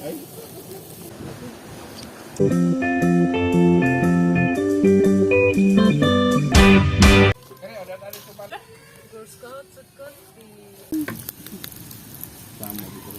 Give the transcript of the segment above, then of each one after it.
Ay. Girl Scout, Scout, Sama dito.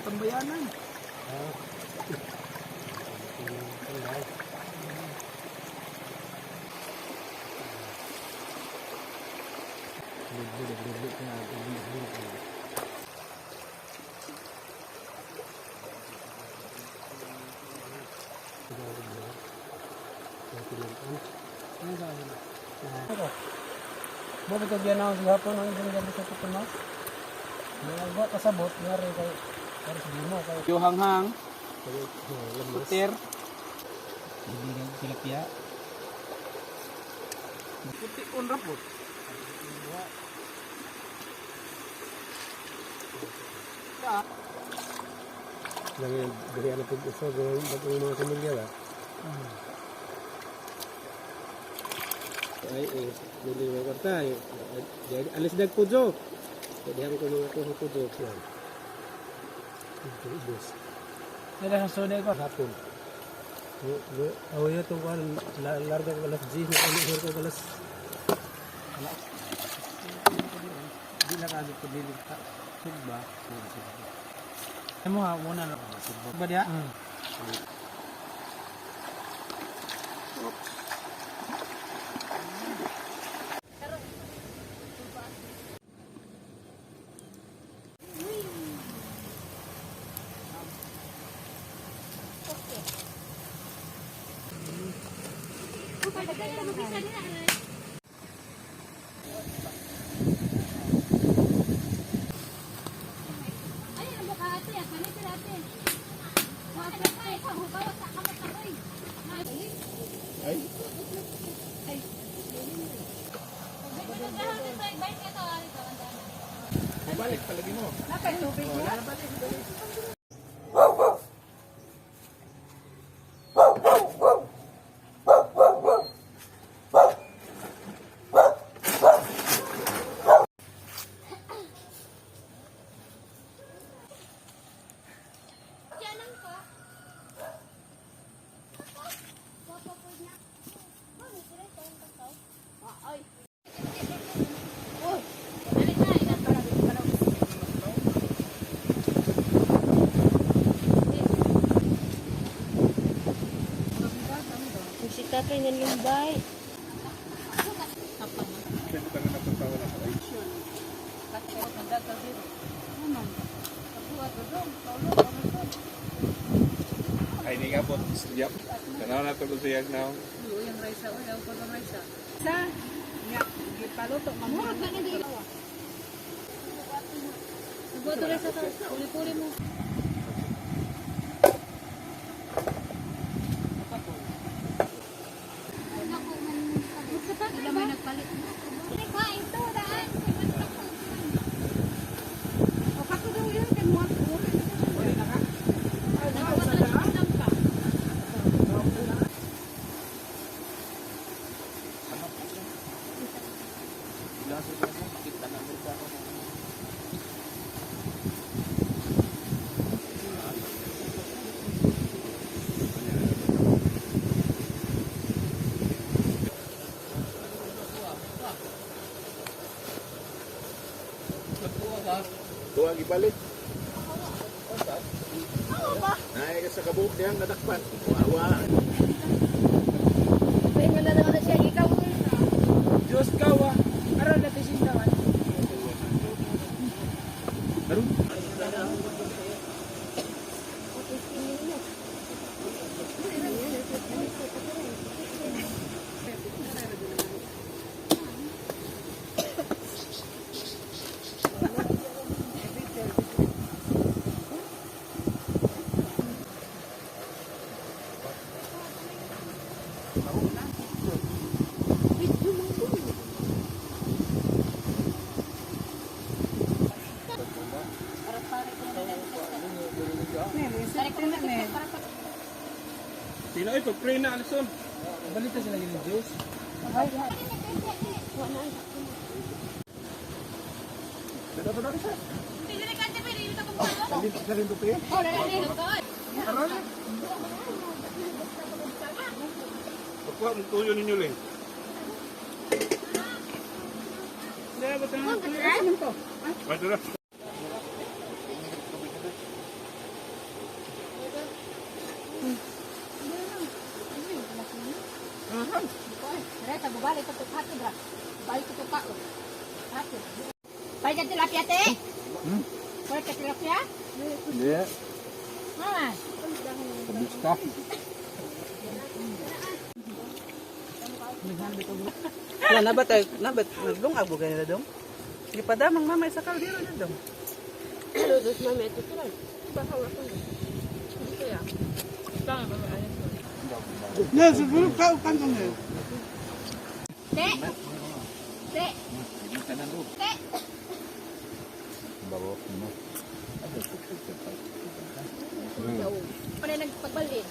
Tambayanan. Mo ko gyud na sa hapon ang itong gabi sa kuno. Mga kasabot ngari kay para sa mo kay Yo hanghang, puter. Ibigan tilapia. Puti on rapot. Lagi diri ana pag usa ang mga pamilya ba. Ay eh, dili mo kwarta eh. Di alis dag pudyo. Dihan ko mga kuha pudyo. Yan. Ito ubos. Sila sa suday ko. Hapon. Oh, ya itong kuhan, larga ko alas 10, na ko alas. Di na kaso ko dili ka. Sugba. Mo ha muna na. Ba diha? Ay, ang mukha ate. Ang kanit sila ate. Mga ate, pahugaw sa kamot ako eh. Ay, balik palagi mo. Si tatay nanlumbay. Ay, ni nga po. Yep. Tanaw na ito ko siya now. Sa, nga, gipaluto man. Buto rin sa uli-uli mo. Wala may nagpalit. Ito, daan. O kato daw yun kay mo uli. Tuwag ibalik. Ay, sa kabuk diyang nadakpan. Wawa. Pahinga na lang na siya. Ikaw. Diyos ka wa. Aron na tisindawan. Meron. Tapos, Sino ay pag-pray na, Alison? Balita sila yung juice. Pagkuha mong tuyo ninyo, Ling. Ay, tara. Reta, bubalik ito kato bra. Balik ito ka. Kato. Balik ka tilapia te. Balik ka tilapia? Hindi. Mama. Kabista. Wala na ba tayo, na ba, naglungag ba ganila dong? Gipadamang mama sa kaldero na dong. Te. Te. Te. Bago. Panay nagpagbalin.